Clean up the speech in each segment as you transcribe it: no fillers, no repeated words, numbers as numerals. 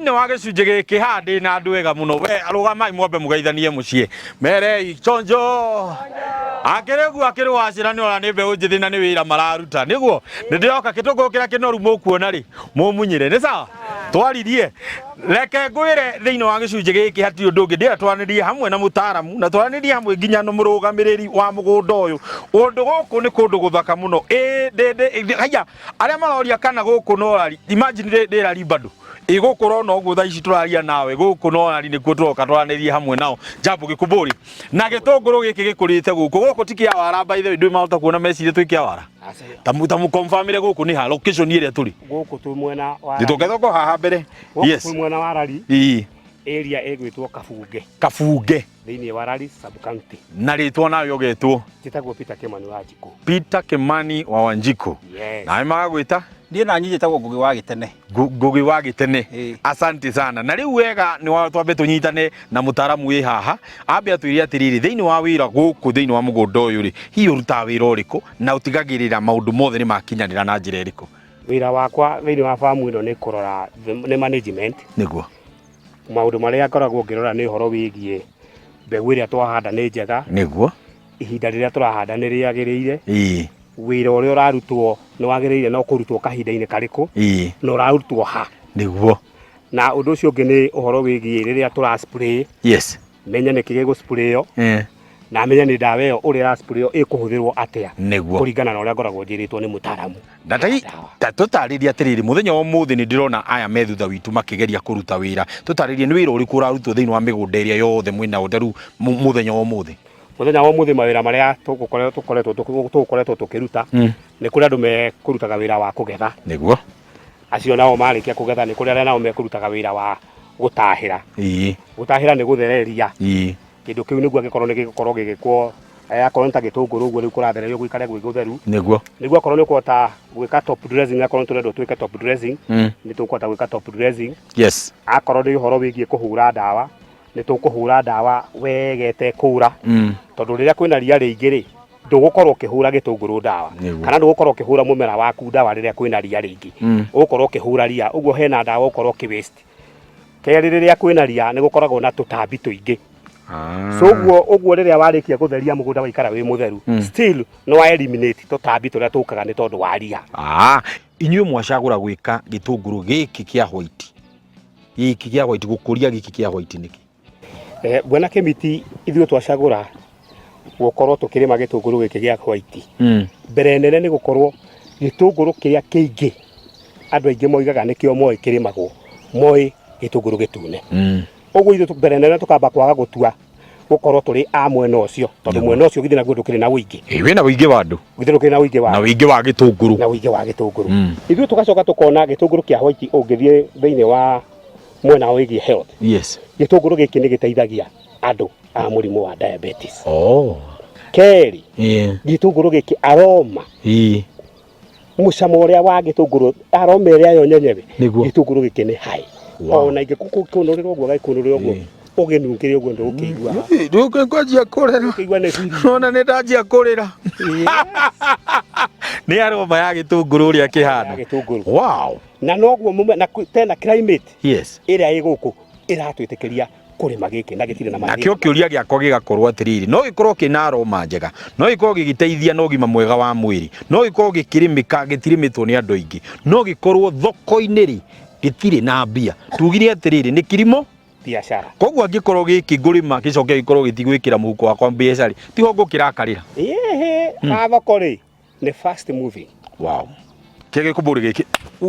Thĩinĩ wa gĩcunjĩ gĩkĩ haha ndĩ na andũ ega mũno. We arũgamai mwambe mũgeithanie mũciĩ. Merei chonjo. Akĩrĩ guo akĩrĩ wacĩra nĩ ora nĩ mbeũ njĩthĩ na nĩ wĩra mararuta. Nĩguo nĩ ndĩroka kĩtũngũrũ kĩrĩa kĩnoru mũkuona rĩ mũmunyĩre. Nĩ sawa? Twaririe. Reke ngwĩre thĩinĩ wa gĩcunjĩ gĩkĩ hatirĩ ũndũ ũngĩ ndĩrenda twaranĩrie hamwe na mũtaaramu na twaranĩrie hamwe nginya na mũrũgamĩrĩri wa mũgũnda ũyũ. Ũndũ gũkũ nĩ kũndũ gũthaka mũno. Ĩ ndĩ ndĩ haiya arĩa maroria kana gũkũ no rari imagine ndĩ rari bado ĩ gũkũ ũrona ũguo thaa ici tũraria nawe gũkũ no rari nĩkuo tũroka twaranĩrie hamwe nao jambo gĩkũmbũri na gĩtũngũrũ gĩkĩ gĩkũrĩte gũkũ gũkũ ti kĩawara by the way ndũĩ mahota kuona meciria twĩ kĩawara ta mũkonfamire gũkũ nĩ ha location ĩrĩa tũrĩ. Gũkũ twĩ mwena wa nĩtũngethoko haha mbere. Gũkũ yes twĩ mwena wa Rari area ĩgwĩtwo Kabunge. Kabunge. Thĩinĩ wa Rari sub county. Na rĩtwa nawe ũgetwo? Njĩtagwo Peter Kimani wa Njikũ. Peter Kimani wa Wanjikũ. Yes. Nawe magagwĩta? Niĩ na niĩ njĩtagwo Ngũgĩ wa Gĩtene. Ngũgĩ wa Gĩtene. Ĩĩ. Asante sana. Na rĩu wega nĩ wa twambe tũnyitane na mũtaaramu wĩ haha ambe atwĩre atĩrĩrĩ, thĩinĩ wa wĩra gũkũ thĩinĩ wa mũgũnda ũyũ rĩ, hihi ũrutaga wĩra ũrĩkũ na ũtigagĩrĩra maũndũ mothe nĩ makinyanĩra na njĩra ĩrĩkũ? Wĩra wakwa thĩinĩ wa famu ĩno nĩ kũrora nĩ management. Nĩguo. Maũndũ marĩa ngoragwo ngĩrora nĩ ũhoro wĩgiĩ mbegũ ĩrĩa twahanda nĩ njega. Nĩguo. Ihinda rĩrĩa tũrahanda nĩ rĩagĩrĩire. Ĩĩ. Wĩra ũrĩa ũrarutwo nĩ wagĩrĩire na ũkũrutwo kahinda-inĩ karĩkũ. Ĩĩ. Na ũrarutwo ha. Nĩguo. Na ũndũ ũcio ũngĩ nĩ ũhoro wĩgiĩ rĩrĩa tũra spray. Yes. Menye nĩkĩ gĩgũ sprayio. Eh. Na menye nĩ ndawa ĩyo ũrĩa ĩra sprayio ĩkũhũthĩrwo atĩa. Nĩguo. Kũringana na ũrĩa ngoragwo njĩrĩtwo nĩ mũtaaramu. Na ta tũtarĩrie atĩrĩrĩ, mũthenya wa ũmũthĩ nĩ ndĩrona aya me thutha witũ makĩgeria kũruta wĩra. Tũtarĩrie nĩ wĩra ũrĩkũ ũrarutwo thĩinĩ wa mĩgũnda ĩrĩa yothe mwĩna ũtheru mũthenya wa ũmũthĩ? Mũthenya wa ũmũthĩ mawĩra marĩa tũgũkoretwo tũkĩruta nĩ kũrĩ andũ mekũrutaga wĩra wa kũgetha. Nĩguo. Acio nao marĩkia kũgetha nĩ kũrĩ arĩa nao mekũrutaga wĩra wa gũtahĩra. Ĩĩ. Gũtahĩra nĩ gũthereria. Ĩĩ. Kĩndũ kĩu nĩguo angĩkorwo nĩ gĩgũkorwo gĩgĩkwo akorwo nĩ ta gĩtũngũrũ ũguo rĩu kũrathererio gũikare gwĩ gũtheru. Nĩguo. Nĩguo akorwo nĩ ũkũhota gwĩka top dressing, akorwo nĩ tũrendwo twĩke top dressing, nĩ tũkũhota gwĩka top dressing. Yes. Akorwo nĩ ũhoro wĩgiĩ kũhũra ndawa, nĩ tũkũhũra ndawa wega ĩtekũra. Tondũ rĩrĩa kwĩna ria rĩingĩ rĩ, ndũgũkorwo ũkĩhũra gĩtũngũrũ ndawa. Nĩguo. Kana ndũgũkorwo ũkĩhũra mũmera waku ndawa rĩrĩa kwĩna ria rĩingĩ. Ũgũkorwo ũkĩhũra ria, ũguo hena ndawa ũgũkorwo ũkĩ waste. Kerĩ rĩrĩa kwĩna ria nĩ gũkoragwo na tũtambi tũingĩ. So ũguo ũguo rĩrĩa warĩkia gũtheria mũgũnda waikara wĩ mũtheru, still no wa eliminate tũtambi tũrĩa tũkaga nĩ tondũ wa ria. Inyuĩ mwacagũra gwĩka gĩtũngũrũ gĩkĩ kĩa white, gĩkĩ kĩa white, gũkũria gĩkĩ kĩa white nĩkĩ? Bwana Kĩmiti, ithuĩ twacagũra gũkorwo tũkĩrĩma gĩtũngũrũ gĩkĩ gĩa white. Mbere nene nĩ gũkorwo gĩtũngũrũ kĩrĩa kĩingĩ andũ aingĩ moigaga nĩkĩo moĩ kĩrĩmagwo, moĩ gĩtũngũrũ gĩtune. Ũguo ithuĩ mbere nene tũkamba kwaga gũtua gũkorwo tũrĩ a mwena ũcio, tondũ mwena ũcio githĩ naguo ndũkĩrĩ na ũingĩ. Ĩ, wĩna ũingĩ wa andũ. Githĩ ndũkĩrĩ na ũingĩ wa Na ũingĩ wa gĩtũngũrũ. Na ũingĩ wa gĩtũngũrũ. Ithuĩ tũgacoka tũkona gĩtũngũrũ kĩa white ũngĩthiĩ thĩinĩ wa mwena wĩgiĩ health. Yes. Gĩtũngũrũ gĩkĩ nĩ gĩteithagia andũ a mũrimũ wa diabetes. Oh. Kerĩ, Yeah. gĩtũngũrũ gĩkĩ aroma. Mũcamo ũrĩa wa gĩtũngũrũ, aroma ĩrĩa yo nyenyewe. Nĩguo. Gĩtũngũrũ gĩkĩ nĩ high. Wow. Ona ingĩkũnũrĩra ũguo gagĩkũnũrĩra ũguo. Ũgĩnungĩre ũguo ndũgũkĩigua. Rĩu ngwanjia kũrĩra. Ũkĩigua nĩ sweet. Ona nĩ ndanjia kũrĩra. Nĩ aroma ya gĩtũngũrũ ũrĩa kĩhana. Ya gĩtũngũrũ. Wow. Na noguo mume, na tena climate Yes. ĩrĩa ĩ gũkũ ĩratwĩtĩkĩria kũrĩma gĩkĩ na gĩtirĩ na mathĩna. Nakĩo kĩũria gĩakwa gĩgakorwo atĩrĩrĩ, no gĩkorwo kĩna aroma njega, no gĩkorwo gĩgĩteithia na ũgima mwega wa mwĩrĩ, no gĩkorwo gĩkĩrĩmĩka, gĩtirĩmĩtwo nĩ andũ aingĩ, no gĩkorwo thoko-inĩ rĩ, gĩtirĩ na mbia. Tugire atĩrĩrĩ, nĩ kilimo biacara. Koguo angĩkorwo gĩkĩ ngũrĩma gĩcoke gĩkorwo gĩtigwĩkĩra mũhuko wakwa mbeca rĩ, tiho ngũkĩrakarĩra. Ĩhĩ, ha thoko rĩ, nĩ fast moving. Wow. Kĩrĩa gĩkũmbũrĩ gĩkĩ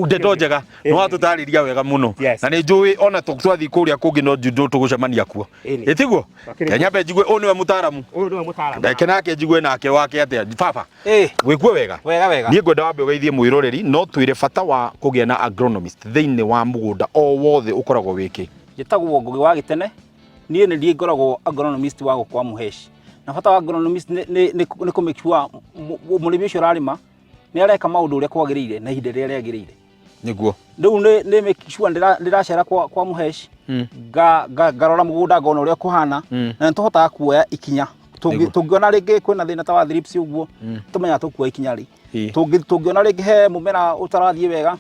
ndeto njega nĩ watũtarĩria wega mũno. Yes. Na nĩ njũĩ ona twathiĩ kũrĩa kũngĩ no njũ tũgũcemania kuo. Ĩni. Ĩtiguo? Makĩria. Kenya nyambe njigue ũyũ nĩwe mũtaaramu. Ũyũ nĩwe mũtaaramu. Reke nake njigue nake wake atĩa. Baba, Ĩ, wĩkue wega. Wega wega. Niĩ ngwenda wambe ũgeithie mwĩroreri no twĩre bata wa kũgĩa na agronomist thĩinĩ wa mũgũnda o wothe ũkoragwo wĩkĩ. Njĩtagwo Ngũgĩ wa Gĩtene. Niĩ nĩ niĩ ngoragwo agronomist wa gũkũ wa Mũheshi. Na bata wa agronomist nĩ kũ make sure mũrĩmi ũcio ũrarĩma nĩ areka maũndũ ũrĩa kwagĩrĩire na ihinda rĩrĩa rĩagĩrĩire. Nĩguo. Rĩu nĩ make sure ndĩracera kwa Mũheshi, ngarora mũgũnda ngona ũrĩa kũhana, na nĩ tũhotaga kuoya ikinya. Tũngĩona rĩngĩ kwĩna thĩna ta wa thrips ũguo, tũmenyaga tũkuoya ikinya rĩ. Tũngĩona rĩngĩ he mũmera ũtarathiĩ wega,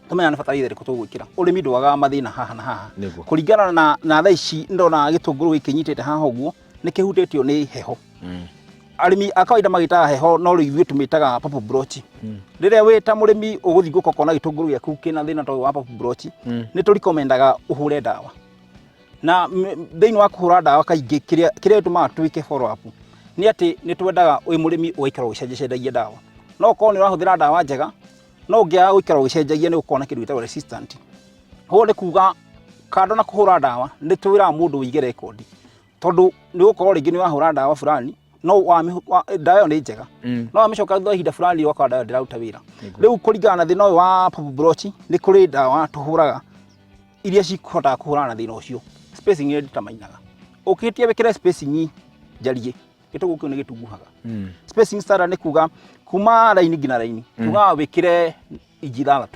tũmenyaga nĩ bataraitha ĩrĩkũ tũgwĩkĩra. Ũrĩmi ndwagaga mathĩna haha na haha. Kũringana na thaa ici ndona gĩtũngũrũ gĩkĩ nyitĩte haha ũguo nĩ kĩhutĩtio nĩ heho. Arĩmi a kawaida magĩtaga heho, no rĩu ithuĩ tũmĩtaga purple blotch. Rĩrĩa wĩ ta mũrĩmi ũgũthiĩ gũka ũkona gĩtũngũrũ gĩaku kĩna thĩna ta ũyũ wa purple blotch, nĩ tũrikomendaga ũhũre ndawa. Na thĩinĩ wa kũhũra ndawa kaingĩ kĩrĩa kĩrĩa gĩtũmaga twĩke follow up nĩ atĩ nĩ twendaga wĩ mũrĩmi ũgaikara ũgĩcenjacenjagia ndawa. No ũkorwo nĩ ũrahũthĩra ndawa njega, no ũngĩaga gũikara ũgĩcenjagia nĩ ũgũkorwo na kĩndũ gĩtagwo resistant. Ũguo nĩ kuga kando na kũhũra ndawa nĩ twĩraga mũndũ ũige rekondi, tondũ nĩ ũgũkorwo rĩngĩ nĩ ũrahũra ndawa fulani, no ndawa ĩyo nĩ njega, no wamĩcoka thutha wa ihinda fulani ũgakora ndawa ĩyo ndĩraruta wĩra. Rĩu kũringana na thĩna ũyũ wa purple blotch, nĩ kũrĩ ndawa tũhũraga iria cikũhotaga kũhũrana na thĩna ũcio. Spacing nĩ determinaga. Ũkĩhĩtia wĩkĩre spacing njariĩ, gĩtũngũrũ kĩu nĩ gĩtunguhaga. Spacing standard nĩ kuga kuma raini nginya raini, tugaga wĩkĩre inji 6.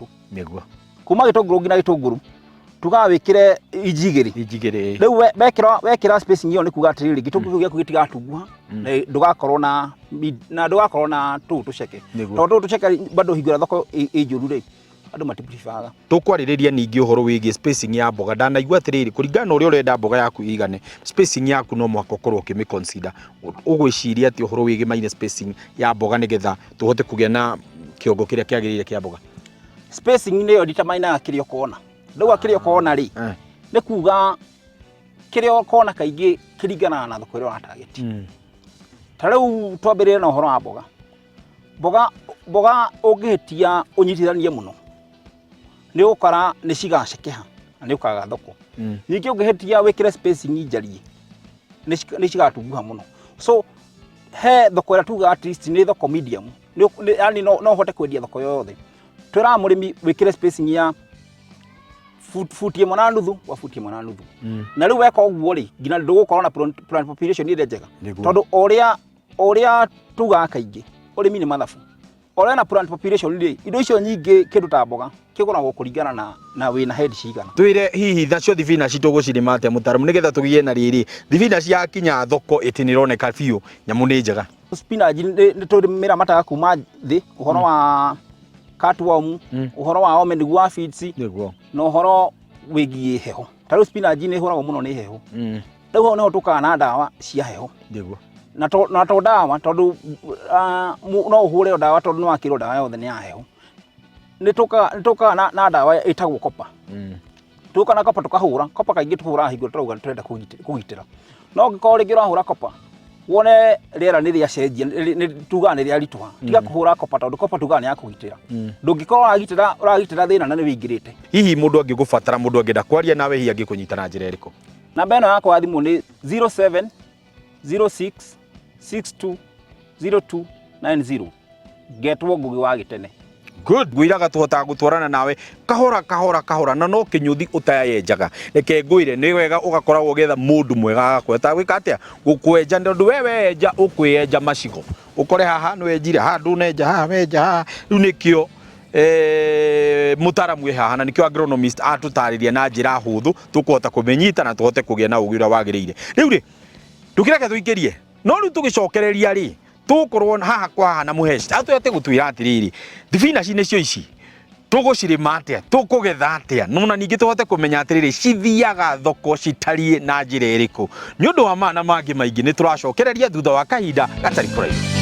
Kuma gĩtũngũrũ nginya gĩtũngũrũ tugaga wĩkĩre inji 2. Inji 2. Rĩu wekĩra spacing ĩyo nĩ kuga atĩrĩrĩ, gĩtũngũrũ kĩu gĩaku gĩtigatunguha na ndũgakorwo na tũu tũceke. Tondũ tũu tũceke bado hingo ĩrĩa thoko ĩ njũru rĩ, andũ matipreferga. Tũkwarĩrĩria ningĩ ũhoro wĩgiĩ spacing ya mboga. Ndanaigua atĩrĩrĩ, kũringana na ũrĩa ũrenda mboga yaku ĩigane, spacing yaku no mũhaka ũkorwo ũkĩmĩ consider. Ũgwĩciria atĩa ũhoro wĩgĩmaine spacing ya mboga nĩgetha tũhote kũgĩa na kĩongo kĩrĩa kĩagĩrĩire kĩa mboga? Spacing nĩyo determinaga kĩrĩa ũkona. Ndauga kĩrĩa ũkona rĩ, nĩ kuga kĩrĩa ũkona kaingĩ kĩringanaga na thoko ĩrĩa ũratarget. Ta rĩu twambĩrĩrie na ũhoro wa mboga. Mboga mboga ũngĩhĩtia ũnyitithanie mũno nĩ ũgũkora nĩ cigacekeha na nĩ ũkaga thoko. Ningĩ ũngĩhĩtia wĩkĩre spacing njariĩ nĩ cigatunguha mũno. So he thoko ĩrĩa tugaga at least nĩ thoko medium, yani no ũhote kwendia thoko yothe. Twĩraga mũrĩmi wĩkĩre spacing ya futi 1.5 gwa futi 1.5. Na rĩu weka ũguo rĩ, nginya ndũgũkorwo na plant population ĩrĩa njega. Tondũ o ũrĩa tugaga kaingĩ, ũrĩmi nĩ mathabu. O ũrĩa na plant population rĩ, indo icio nyingĩ, kĩndũ ta mboga kĩgũragwo kũringana na wĩna head cigana. Twĩre hihi nacio thibinaci tũgũcirĩma atĩa, mũtaramu, nĩgetha tũgĩe na rĩrĩ thibinaci yakinya thoko ĩtĩ nĩ ĩroneka biũ nyamũ nĩ njega? Spinach nĩ tũmĩramataga kuma thĩ, ũhoro wa cutworm, ũhoro wa omenĩgu wa feeds, na ũhoro wĩgiĩ heho. Ta rĩu spinach nĩ ĩhũragwo mũno nĩ heho. Rĩu hau nĩho tũkaga na ndawa cia heho. Na to ndawa, tondũ no ũhũre ndawa, tondũ nĩ wakĩrwo ndawa yothe nĩ ya heho. Nĩ tũkaga na ndawa ĩtagwo copper. Tũka na copper tũkahũra copper. Kaingĩ tũhũraga hingo tũrauga tũrenda kũgitĩra. No ũngĩkorwo rĩngĩ ũrahũra copper wone rĩera nĩ rĩacenjia, nĩ tugaga nĩ rĩaritũha, tiga kũhũra copper, tondũ copper tugaga nĩ ya kũgitĩra. Ndũngĩkorwo ũragitĩra thĩna na nĩ wĩingĩrĩte. Hihi mũndũ angĩgũbatara, mũndũ angĩenda kwaria nawe, hihi angĩkũnyita na njĩra ĩrĩkũ? Namba ĩno yakwa ya thimũ nĩ 07 06 62 02 90. Ngetwo Ngugi wa Gĩtene. Good. Ngwĩraga tũhotaga gũtwarana nawe kahora kahora kahora, na no kĩnyũthi ũtayenjaga. Reke ngwĩre, nĩ wega ũgakoragwo ũgĩetha mũndũ mwega agakweta gwĩka atĩa, gũkwenja, tondũ we wenja ũkwĩenja macigo, ũkore haha nĩ wenjire, haha ndũnenja, haha wenja haha. Rĩu nĩkĩo mũtaramu e haha, na nĩkĩo agronomist atũtarĩria na njĩra hũthũ tũkũhota kũmĩnyita na tũhote kũgĩa na ũgĩ ũrĩa wagĩrĩire. Rĩu rĩ, ndũkĩreke tũingĩrie, no rĩu tũgĩcokereria rĩ, tũgũkorwo haha kwa haha na mũheci atwete gũtwĩra atĩrĩrĩ, thibinaci nĩcio ici, tũgũcirĩma atĩa, tũkũgetha atĩa, no na ningĩ tũhote kũmenya atĩrĩrĩ, cithiaga thoko citariĩ na njĩra ĩrĩkũ. Nĩ ũndũ wa maya na mangĩ maingĩ, nĩ tũracokereria thutha wa kahinda gatarĩ kũraihu.